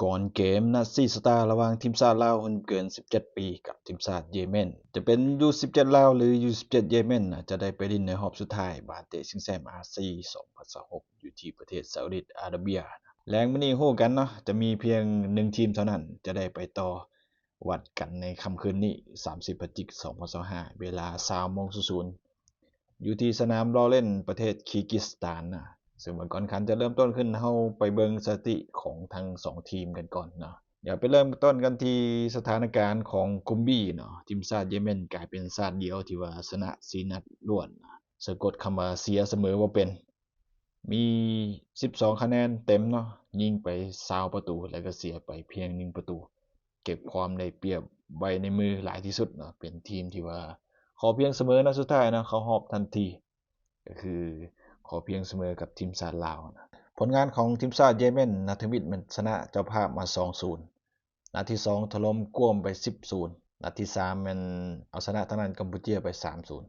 ກ່ອນເກມນັດຊີ້ຊະຕາລະຫວ່າງທີມຊາດລາວຮຸ່ນເກີນສິບເຈັດປີກັບທີມຊາດເຢເມັນ ຈະເປັນຢູສິບເຈັດລາວ ຫຼື ຢູສິບເຈັດເຢເມັນ ຈະໄດ້ໄປຫຼິ້ນໃນຮອບສຸດທ້າຍບານເຕະຊິງແຊມອາຊີ ສອງພັນຊາວຫົກ ຢູ່ທີ່ປະເທດຊາອຸດີອາຣາເບຍ. ແລງມື້ນີ້ຮູ້ກັນເນາະ ຈະມີພຽງໜຶ່ງທີມເທົ່ານັ້ນຈະໄດ້ໄປຕໍ່ວັດກັນໃນຄ່ຳຄືນນີ້ ສາມສິບ ພະຈິກ ສອງພັນຊາວຫ້າ ເວລາ ຊາວໂມງສູນສູນ ຢູ່ທີ່ສະໜາມລໍເລນ ປະເທດຄີກິສຖານນະ. ເຊິ່ງວ່າກ່ອນການຈະເລີ່ມຕົ້ນຂຶ້ນ ເຮົາໄປເບິ່ງສະຖິຕິຂອງທັງສອງທີມກັນກ່ອນເນາະ. ດຽວໄປເລີ່ມຕົ້ນກັນທີ່ສະຖານະການຂອງກຸ່ມບີເນາະ. ທີມຊາດເຢເມັນກາຍເປັນຊາດດຽວທີ່ວ່າຊະນະສີ່ນັດລວດ, ສະກົດຄຳວ່າເສຍສະເໝີບໍ່ເປັນ. ມີສິບສອງຄະແນນເຕັມເນາະ, ຍິງໄປຊາວປະຕູ ແລ້ວກໍເສຍໄປພຽງໜຶ່ງປະຕູ, ເກັບຄວາມໄດ້ປຽບໄວ້ໃນມືຫຼາຍທີ່ສຸດເນາະ. ເປັນທີມທີ່ວ່າຂໍພຽງສະເໝີນັດສຸດທ້າຍເນາະ ເຂົ້າຮອບທັນທີ, ກໍຄືຂໍພຽງສະເໝີກັບທີມຊາດລາວນະ. ຜົນງານຂອງທີມຊາດເຢເມັນ ນັດທຳອິດແມ່ນຊະນະເຈົ້າພາບມາສອງສູນ, ນັດທີສອງຖະຫຼົ່ມກວມໄປສິບສູນ, ນັດທີສາມແມ່ນເອົາຊະນະທາງດ້ານກຳປູເຈຍໄປສາມສູນ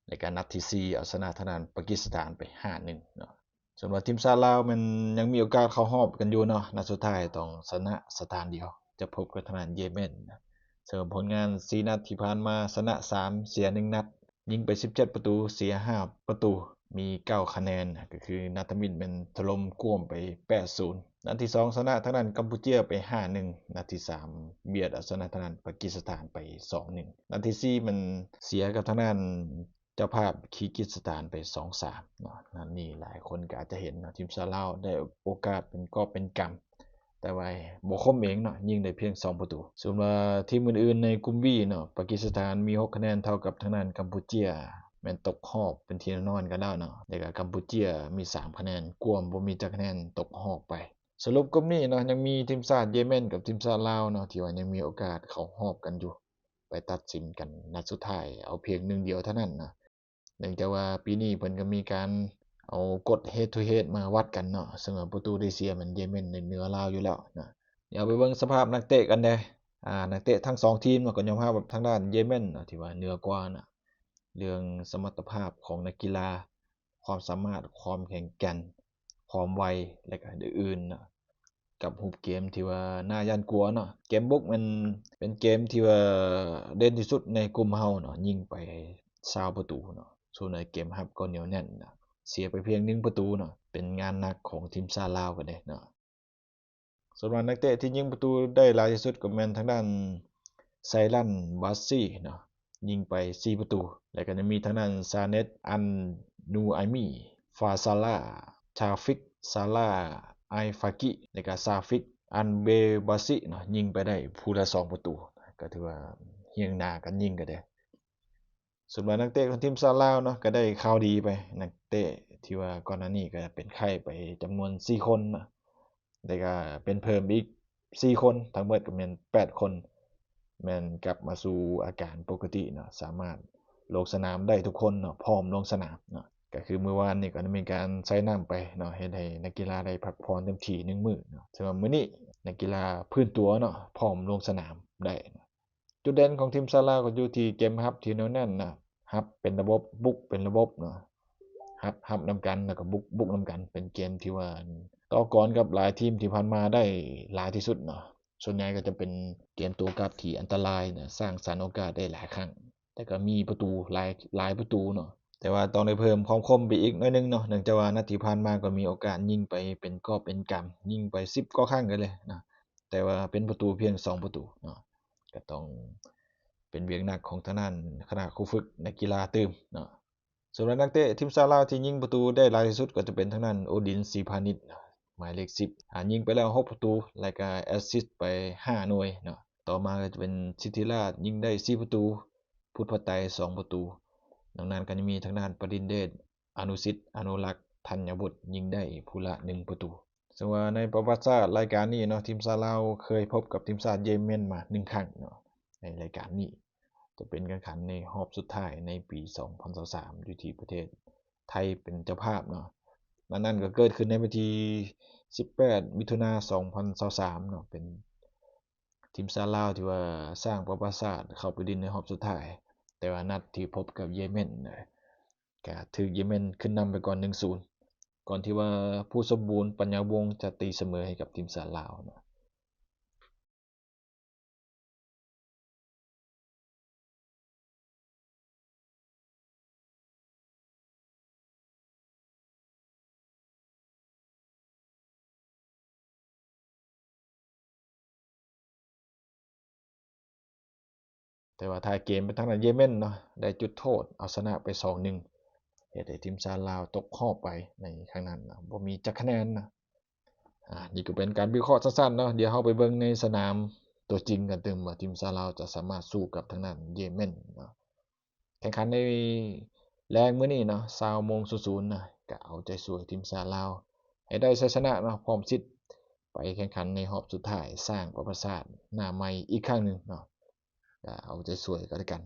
ແລະກະນັດທີສີ່ເອົາຊະນະທາງດ້ານປາກິສຖານໄປຫ້າໜຶ່ງເນາະ. ສ່ວນວ່າທີມຊາດລາວແມ່ນຍັງມີໂອກາດເຂົ້າຮອບກັນຢູ່ເນາະ, ນັດສຸດທ້າຍຕ້ອງຊະນະສະຖານດຽວ ຈະພົບກັບທາງດ້ານເຢເມັນ. ເຊິ່ງຜົນງານສີ່ນັດທີ່ຜ່ານມາ ຊະນະສາມ ເສຍໜຶ່ງນັດ, ຍິງໄປສິບເຈັດປະຕູ ເສຍຫ້າປະຕູ, ມີເກົ້າຄະແນນ, ກໍຄືນັດທຳອິດແມ່ນຖະຫຼົ່ມກວມໄປແປດສູນ. ນັດທີສອງຊະນະທາງດ້ານກຳປູເຈຍໄປຫ້າໜຶ່ງ, ນັດທີສາມບຽດເອົາຊະນະທາງດ້ານປາກິສຖານໄປສອງໜຶ່ງ, ນັດທີສີ່ແມ່ນເສຍກັບທາງດ້ານເຈົ້າພາບຄີກິສຖານໄປສອງສາມເນາະ. ນັດນີ້ຫຼາຍຄົນກໍອາດຈະເຫັນເນາະ, ທີມຊາດລາວໄດ້ໂອກາດເປັນກອບເປັນກຳ ແຕ່ວ່າບໍ່ຄົມເອງເນາະ, ຍິງໄດ້ພຽງສອງປະຕູ. ສ່ວນວ່າທີມອື່ນໆໃນກຸ່ມບີເນາະ, ປາກິສຖານມີຫົກຄະແນນ ເທົ່າກັບທາງດ້ານກຳປູເຈຍ, ແມ່ນຕົກຮອບເປັນທີ່ແນ່ນອນກັນແລ້ວເນາະ, ແລ້ວກໍກຳປູເຈຍມີສາມຄະແນນ, ກວມບໍ່ມີຈັກຄະແນນ ຕົກຮອບໄປ. ສະຫຼຸບກຸ່ມນີ້ເນາະ, ຍັງມີທີມຊາດເຢເມັນກັບທີມຊາດລາວເນາະ ທີ່ວ່າຍັງມີໂອກາດເຂົ້າຮອບກັນຢູ່, ໄປຕັດສິນກັນນັດສຸດທ້າຍເອົາພຽງໜຶ່ງດຽວເທົ່ານັ້ນເນາະ. ເນື່ອງຈາກວ່າປີນີ້ເພິ່ນກໍມີການເອົາກົດ head to head ມາວັດກັນເນາະ, ເຊິ່ງວ່າປະຕູໄດ້ເສຍແມ່ນເຢເມັນເໜືອລາວຢູ່ແລ້ວເນາະ. ດຽວໄປເບິ່ງສະພາບນັກເຕະກັນແດ່. ອາ ນັກເຕະທັງສອງທີມເນາະ ກໍຍອມຮັບວ່າທາງດ້ານເຢເມັນເນາະ ທີ່ວ່າເໜືອກວ່າເນາະ, ເລື່ອງສະມັດຕະພາບຂອງນັກກິລາ, ຄວາມສາມາດ, ຄວາມແຂງແກ່ນ, ຄວາມໄວ ແລະກະອື່ນໆເນາະ. ກັບຮູບເກມທີ່ວ່າໜ້າຢ້ານກົວເນາະ. ເກມບຸກແມ່ນເປັນເກມທີ່ວ່າເດັ່ນທີ່ສຸດໃນກຸ່ມເຮົາເນາະ, ຍິງໄປຊາວປະຕູເນາະ. ສ່ວນໃນເກມຮັບກໍໜຽວແໜ້ນເນາະ, ເສຍໄປພຽງໜຶ່ງປະຕູເນາະ. ເປັນງານໜັກຂອງທີມຊາດລາວກັນເດ້ເນາະ. ສຳລັບນັກເຕະທີ່ຍິງປະຕູໄດ້ຫຼາຍທີ່ສຸດກໍແມ່ນທາງດ້ານ ໄຊລັນ ບາຊີເນາະ, ຍິງໄປສີ່ປະຕູ, ແລ້ວກໍຍັງມີທາງດ້ານ ຊາເນັດ ອັນນູໄອມີ, ຟາຊາລາ, ຊາຟິກ ຊາລາ ໄອຟາກິ ແລ້ວກໍ ຊາຟິກ ອັນເບບາຊິເນາະ, ຍິງໄປໄດ້ຜູ້ລະສອງປະຕູ, ກໍຖືວ່າຮຽງໜ້າກັນຍິງກັນເດ້. ສ່ວນວ່ານັກເຕະຂອງທີມຊາດລາວເນາະ ກໍໄດ້ຂ່າວດີໄປ, ນັກເຕະທີ່ວ່າກ່ອນໜ້ານີ້ກໍເປັນໄຂ້ໄປຈຳນວນສີ່ຄົນເນາະ, ແລ້ວກໍເປັນເພີ່ມອີກສີ່ຄົນ, ທັງໝົດກໍແມ່ນແປດຄົນ ແມ່ນກັບມາສູ່ອາການປົກກະຕິເນາະ, ສາມາດລົງສະໜາມໄດ້ທຸກຄົນເນາະ, ພ້ອມລົງສະໜາມເນາະ. ກໍຄືມື້ວານນີ້ກໍໄດ້ມີການໃສ່ນ້ຳໄປເນາະ, ເຮັດໃຫ້ນັກກິລາໄດ້ພັກຜ່ອນເຕັມທີ່ໜຶ່ງມື້ເນາະ. ສຳລັບມື້ນີ້ນັກກິລາຟື້ນຕົວເນາະ, ພ້ອມລົງສະໜາມໄດ້ເນາະ. ຈຸດເດັ່ນຂອງທີມຊາດລາວກໍຢູ່ທີ່ເກມຮັບທີ່ໜຽວແໜ້ນນະ, ຮັບເປັນລະບົບ, ບຸກເປັນລະບົບເນາະ, ຮັບ, ຮັບນຳກັນ ແລ້ວກໍບຸກ, ບຸກນຳກັນ. ເປັນເກມທີ່ວ່າຕໍ່ກອນກັບຫຼາຍທີມທີ່ຜ່ານມາໄດ້ຫຼາຍທີ່ສຸດເນາະ. ສ່ວນໃຫຍ່ກໍຈະເປັນເກມໂຕ້ກັບທີ່ອັນຕະລາຍນະ, ສ້າງສັນໂອກາດໄດ້ຫຼາຍຄັ້ງ, ແຕ່ກໍມີປະຕູຫຼາຍ, ຫຼາຍປະຕູເນາະ. ແຕ່ວ່າຕ້ອງໄດ້ເພີ່ມຄວາມຄົມໄປອີກໜ້ອຍໜຶ່ງເນາະ, ເນື່ອງຈາກວ່ານັດທີ່ຜ່ານມາກໍມີໂອກາດຍິງໄປເປັນກອບເປັນກຳ, ຍິງໄປສິບກວ່າຄັ້ງກັນເລີຍນະ, ແຕ່ວ່າເປັນປະຕູພຽງສອງປະຕູເນາະ. ກໍຕ້ອງເປັນວຽກໜັກຂອງທາງດ້ານຄະນະຄູຝຶກນັກກິລາຕື່ມເນາະ. ສຳລັບນັກເຕະທີມຊາດລາວທີ່ຍິງປະຕູໄດ້ຫຼາຍທີ່ສຸດກໍຈະເປັນທາງດ້ານ ໂອດິນ ສີພານິດ ໝາຍເລກສິບ ອາ ຍິງໄປແລ້ວຫົກປະຕູ ແລ້ວກະແອັດຊິດໄປຫ້າໜ່ວຍເນາະ. ຕໍ່ມາກໍຈະເປັນ ສິດທິລາດ ຍິງໄດ້ສີ່ປະຕູ, ພຸດພະໄຕສອງປະຕູ. ນອກນັ້ນກໍຈະມີທາງດ້ານ ປະດິນເດດ ອະນຸສິດ ອະນຸລັກ ທັນຍະບຸດ ຍິງໄດ້ຜູ້ລະໜຶ່ງປະຕູ. ເຊິ່ງວ່າໃນປະຫວັດສາດລາຍການນີ້ເນາະ, ທີມຊາດລາວເຄີຍພົບກັບທີມຊາດເຢເມັນມາໜຶ່ງຄັ້ງເນາະ ໃນລາຍການນີ້. ຈະເປັນການແຂ່ງຂັນໃນຮອບສຸດທ້າຍໃນປີສອງພັນຊາວສາມ ຢູ່ທີ່ປະເທດໄທເປັນເຈົ້າພາບເນາະ. ນັດນັ້ນກໍເກີດຂຶ້ນໃນວັນທີສິບແປດ ມິຖຸນາ ສອງພັນຊາວສາມເນາະ, ເປັນທີມຊາດລາວທີ່ວ່າສ້າງປະຫວັດສາດເຂົ້າໄປຫຼິ້ນໃນຮອບສຸດທ້າຍ, ແຕ່ວ່ານັດທີ່ພົບກັບເຢເມັນນະ ກະຖືກເຢເມັນຂຶ້ນນຳໄປກ່ອນ ໜຶ່ງສູນ ກ່ອນທີ່ວ່າ ພູສົມບູນ ປັນຍາວົງ ຈະຕີສະເໝີໃຫ້ກັບທີມຊາດລາວເນາະ. ແຕ່ວ່າທ້າຍເກມໄປທາງດ້ານເຢເມັນເນາະ ໄດ້ຈຸດໂທດເອົາຊະນະໄປສອງໜຶ່ງ ເຮັດໃຫ້ທີມຊາດລາວຕົກຮອບໄປໃນຄັ້ງນັ້ນເນາະ ບໍ່ມີຈັກຄະແນນເນາະ. ອາ ນີ້ກໍເປັນການວິເຄາະສັ້ນໆເນາະ ດຽວເຮົາໄປເບິ່ງໃນສະໜາມຕົວຈິງກັນຕື່ມ ວ່າທີມຊາດລາວຈະສາມາດສູ້ກັບທາງດ້ານເຢເມັນເນາະ. ແຂ່ງຂັນໃນແລງມື້ນີ້ເນາະ ຊາວໂມງສູນສູນນະ ກະເອົາໃຈຊ່ວຍທີມຊາດລາວໃຫ້ໄດ້ໄຊຊະນະເນາະ ພ້ອມສິດໄປແຂ່ງຂັນໃນຮອບສຸດທ້າຍ ສ້າງປະຫວັດສາດໜ້າໃໝ່ອີກຄັ້ງໜຶ່ງເນາະ. ກະເອົາໃຈຊ່ວຍກັນແລ້ວກັນ